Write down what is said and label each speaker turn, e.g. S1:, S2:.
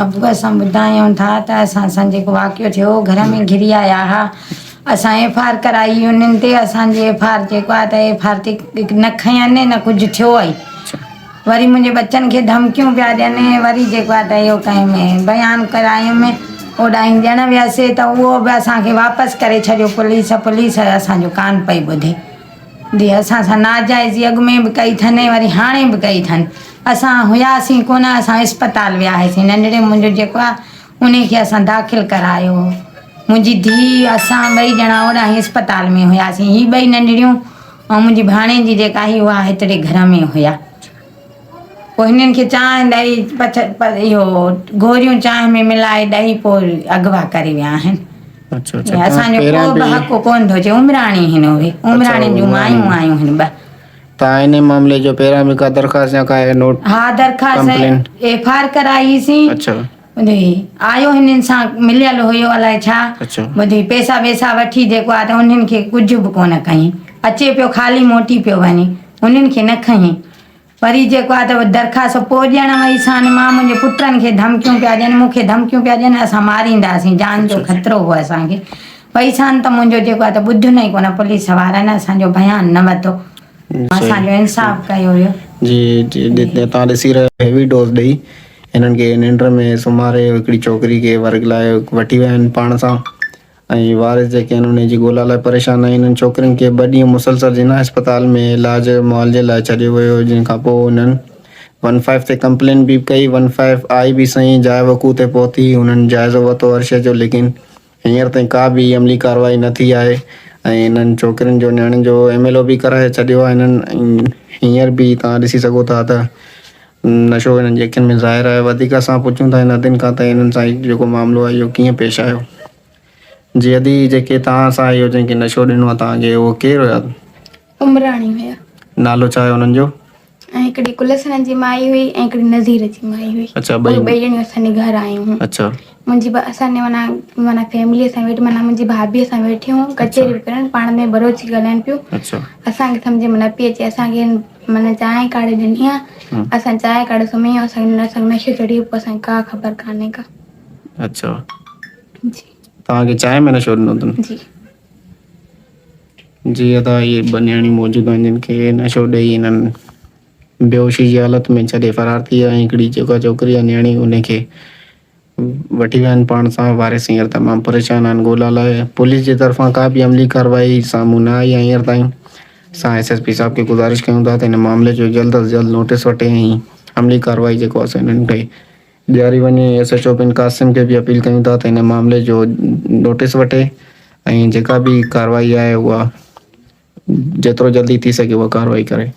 S1: ابو اسان ٻڌايون ٿا ته اسان سان جيڪو واقعو ٿيو گهر ۾ گهري آيا ها اسان ايف آر ڪرائي انهن تي اسان جي ايف آر جيڪو آهي ته ايف آر تي نه کنين نه ڪجهه ٿيو ئي وري منهنجي ٻچن کي ڌمڪيون پيا ڏين وري جيڪو آهي ته اهو ڪنهن ۾ بيان ڪرايم اوڏانهن ڏيڻ وياسي ته اهو به اسان کي واپس ڪري ڇڏيو پوليس پوليس اسان جو ڪان پئي ٻڌي جي اسان سان ناجائزي اڳ ۾ به ڪئي اٿن ۽ وري هاڻي به ڪئي اٿن. اسان هياسين ڪونه اسان اسپتال ويا هيسين ننڍڙي منهنجو جيڪو آهي انهي کي اسان داخل ڪرايو هو منهنجي ڌيء اسان ٻئي ڄڻا اوڏانهن اسپتال ۾ هياسين هي ٻئي ننڍڙيون ۽ منهنجي ڀاڻيجي جيڪا هئي اها هتڙي گهر ۾ هيا پوء هنن کي چانهه ڏئي پڇ اهو گوريون چانهه ۾ ملائي ڏئي پوء اغوا ڪري ويا آهن.
S2: اڇا اڇا
S1: اسان
S2: توهان
S1: جو
S2: پهريان
S1: ڪو به
S2: به
S1: حق ڪونه ٿو اچي عمراڻي هن اهي
S2: اڇا
S1: عمراڻين جون
S2: عمراڻي
S1: مايون آيون هن ٻه.
S2: توهان ان معاملي جو پهريان به ڪا درخواست يا ڪا نوٽ
S1: ها درخواست
S2: ڪمپلين
S1: ايف آر ڪرائي سين
S2: اڇا
S1: ٻڌئي آيو هنن سان مليل هيو الائي ڇا
S2: اڇا
S1: ٻڌئي پئسا ويسا وٺي جيڪو آ ته انهن کي ڪجهه به ڪونه کئين اچي پيو خالي موٽي پيو وڃي انهن کي نه کئين وري جيڪو آ ته درخواست پوء ڏيڻ وئي سان مان منهنجي پٽن کي ڌمڪيون پيا ڏين مون کي ڌمڪيون پيا ڏين اسان مارينداسين جان جو خطرو هو اسان کي وئي سان ته منهنجو جيڪو آ ته ٻڌن ئي ڪونه پوليس وارن اسان جو بيان نه ورتو اسان جو انصاف ڪيو ويو.
S2: جي جي تان ڏسي رهيا هيوي ڊوز ڏئي هنن کي ننڊ ۾ سمهاري هڪڙي ڇوڪري کي ورغلائي وٺي ويا آهن پاڻ سان ۽ وارث جيڪي آهن انهن جي ڳولا لاء پريشان آهن انهن ڇوڪرين کي ٻه ڏينهن مسلسل جناح اسپتال ۾ علاج معالجي لاء ڇڏيو ويو جنهن کان پوء انهن ون فائيو تي ڪمپلين به ڪئي ون فائيو آئي به سائين جاء وقوع تي پهتي انهن جائزو ورتو هر شيء جو ليڪن هينئر تائين ڪا به عملي ڪارروائي نه ٿي آهي ۽ انهن ڇوڪرين جو نياڻين جو ايم ايل او به ڪرائي ڇڏيو آهي انهن ۽ هينئر به توهان ڏسي سگهو ٿا ته نشو انهن جي اکين ۾ ظاهر آهي وڌيڪ اسان پڇون ٿا هن ادين کان ته انهن سان هي جيڪو معاملو آهي اهو ڪيئن پيش آيو جي ادي جيڪي توهان سان اهو جنهن کي نشو ڏنو آهي توهان کي اهو ڪير هيا؟
S3: عمراڻي هيا.
S2: نالو ڇا آهي انهن جو؟
S3: ۽ هڪڙي ڪلسڻ جي مائي هئي ۽ هڪڙي نذير جي مائي هئي.
S2: اڇا ٻئي.
S3: اهي ٻئي ڄڻيون اسان جي گهر آيون هيون.
S2: اڇا.
S3: منهنجي ڀا اسان جي معنيٰ معنيٰ فيملي سان ويٺ معنيٰ منهنجي ڀاڀي سان ويٺيون هيون ڪچهري پيون ڪرن پاڻ ۾ بروچي ڳالهائن پيون.
S2: اڇا.
S3: اسان کي سمجهه ۾ نه پئي اچي اسان کي معنيٰ چانهه ڪاڙهي ڏني آ اسان چانهه ڪاڙهي سمهي ويا اسان کي اسان کي نشو چڙهي ويو پوء اسان کي ڪا خبر ڪانهي ڪا.
S2: اڇا.
S3: جي.
S2: توهان کي چانهه ۾ نشو ڏنو اٿن؟
S3: جي.
S2: جي ادا اهي ٻه نياڻيون موجود آهن جن کي نشو ڏئي هنن بيهوشي جي حالت ۾ ڇڏي فرار ٿي ويا ۽ هڪڙي جيڪا ڇوڪري آهي نياڻي ان کي وٺي ويا آهن پاڻ سان وارث هينئر تمام پريشان آهن ڳولا لاء پوليس جي طرفان ڪا به عملي ڪارروائي سامهون نه آئي آهي هينئر تائين اسان ايس ايس پي صاحب کي گذارش ڪيون ٿا ته هن معاملي جو جلد از جلد نوٽيس وٺي ۽ عملي ڪارروائي جيڪو آهي سو هنن کي ڏياري وڃي ايس ايڇ او بن قاسم کي به اپيل ڪيون ٿا ته هن معاملي جو نوٽيس وٺي ۽ جيڪا به ڪارروائي آهي اها جيترو جلدي ٿي سگهي اها ڪارروائي ڪري.